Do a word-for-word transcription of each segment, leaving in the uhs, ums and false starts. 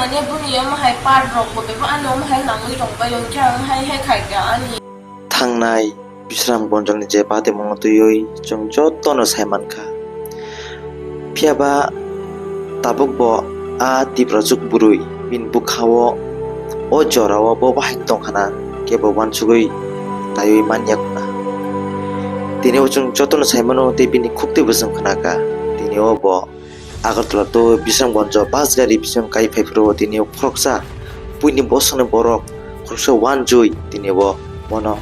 Ani buni omo hai part rok bo bebak ani omo hai nangwi tongbai, hwnkhe ang hai hai khaikha ani. Thangnai Bisramganjni je patimungno twiwi chwng jotono sai mankha. Phiya ba tabuk bo a Tiprajwk bwrwi bini bwkhao o jorao bo bahai tongkhana kebo uansugwi naiwi manya khuna. Tini o chwng jotono sai mano tei bini khuktwi bo chwng khnakha. Tini o bo Agartala to Bisramganj bus gari bising kai phai phuru tini o khoroksa buini bosongni borok khoroksa uanjui tini bo bono,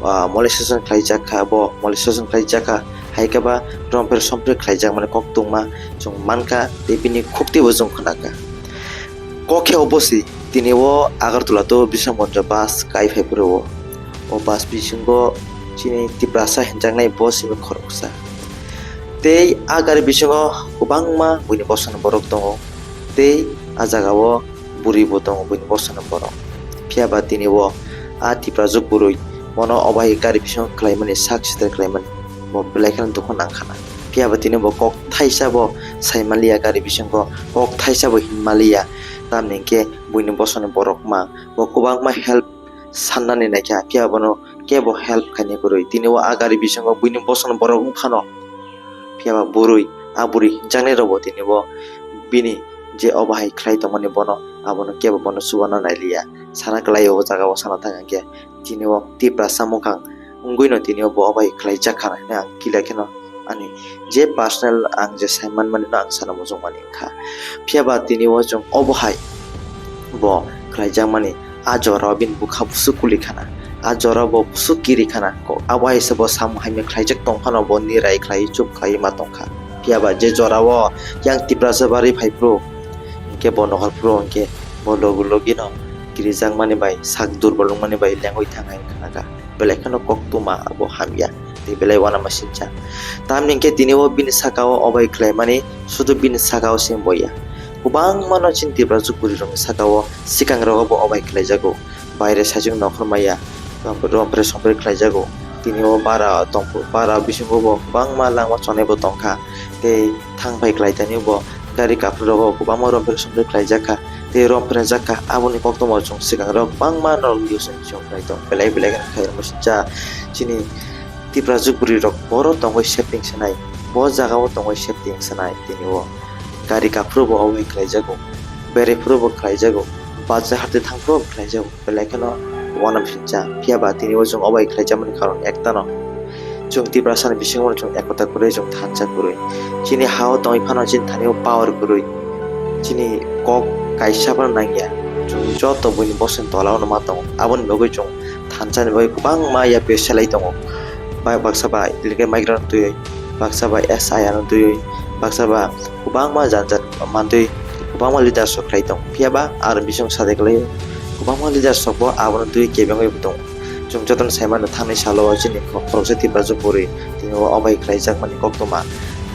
ah, molestation khlaijak kha, bo molestation khlaijak kha, hai khe ba rompher sompher khlaijak mani kok tongma chwng mankha tei bini khuktwi bo chwng khnakha. Kok khe obo si, tini o Agartala to Bisramganj bus kai phai phuru o, o bus bisingo chini Tiprasa hinjaknai bo simi khoroksa. Tei a gari bisingo kwbangma buini bosongni borok tongo. Tei a jagao bwrwi bo tongo, buini bosongni borok. Phiya ba tini o a Tiprajwk bwrwi bono obo hai gari bisingo khlaimani, sak siter khlaimani, bo belai kheno dukhu nang khana. Phiya ba tini bo kok thaisa bo sai manliya gari bisingo, kok thaisa bo hin manliya. Tamni hwnkhe buini bosongni borok ma bo kwbangma help sannani naikha, phiya bono kebo help khainai kwrwi. Tini o a gari bisingo buini bosongni borok wngphano, phiya ba bwrwi, a bwrwi hinjaknai rokbo tini bo bini je obo hai khlai tongmani bono, abono kebo bono chubachu nailiya. Sana kwlai o jaga o sana thang hwnkhe tini o Tiprasa mwkhang wngwi no tini o bo obo hai khlaijak kha hinwi ang kila kheno ani je personal ang je sai manmani no ang sana muchung mani wngkha. Phiya ba tini o chwng obo hai bo khlaijakmani a jora o bini bwkha bwswk kuli khana, a jora o bo bwswk kiri khana, ko abo hai se bo samung hamya khlaijak tong phano bo nirai khlai chup khlai ma tong kha. Phiya ba je jora o yang Tiprasa bari phai phuru hwnkhe bo nohor phuru hwnkhe bo logi logi no kirijakmani bai sak durbol wngmani bai lengwi thang hai khana kha. Belai kheno koktwma abo hamya tei belai uanama sincha. Tamni hwnkhe tini o bini saka o obai khlaimani sudu bini saka o se wngya. Kwbangma no chini Tiprajwk bwrwi rokni saka o swkang rogo bo obai khlaijago. Baire sajwk nokhor maya, rompre sompre khlaijago. Tini o bara tongphu, bara bisingo bo kwbangma langma chonai bo tongkha. Tei thang phai khlai tani bo gari kaphru rogo kwbangma rompre sompre khlaijak kha. Tei rompre jak kha, aboni koktwma o chwng swkang rok kwbangma no video song song khlai tong. Belai belai kheno khlai rok sincha chini Tiprajwk bwrwi rok boro tongwi setting sanai, bo jaga o tongwi setting sanai tini o gari kaphru bo obai khlaijago, bere phuru bo khlaijago, bacha hati thang phuru bo khlaijago. Belai kheno uanama sincha. Phiya ba tini o chwng obai khlaijakmani karon ektano. Chwng Tiprasani bisingo chwng ekota kwrwi, chwng thansa kwrwi. Chini ha o tongwi phano chini thani o power kwrwi. Chini kok kaisa phano nangya. Chwng joto buini bosongni tola o no ma tongo. Aboni bagwi chwng thansani bagwi kwbangma yapri selai tongo. Ba-, baksa ba electric migrant twiwi, baksa ba S I R no twiwi, baksa ba kwbangma jat jat mantwi kwbangma leaders rok khlai tong. Phiya ba aro bising sadai kwlai kwbangma leaders rok bo abono twiwi kebengwi bo tongo. Chwng jotono sai mano thangni salo o chini khoroksa Tiprajwk bwrwi tini o obai khlaijakmani koktwma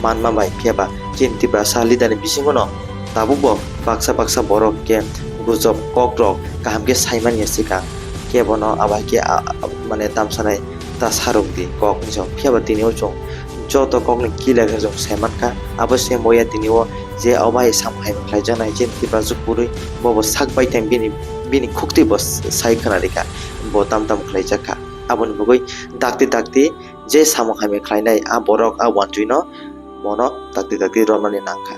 manma bai, phiya ba chini Tiprasa leader ni bisingo no tabuk bo baksa baksa borok khe gujok kok rok kaham khe sai manya swkang khe bono abo hai khe a, a, mane tamsanai ta sarok di kok ni song. Phiya ba tini o chwng joto kokni kila khe chwng sai mankha. Abo se moya tini o je obo hai samung hai khlaijaknai je Tiprajwk bwrwi, bo bo sak bai tang bini, bini khuktwi bo sai khwna rikha, bo tam tam khlaijak kha. Aboni bagwi dakti dakti je samung hai khlainai a borok a uansugwi no bono dakti dakti romnani nangkha.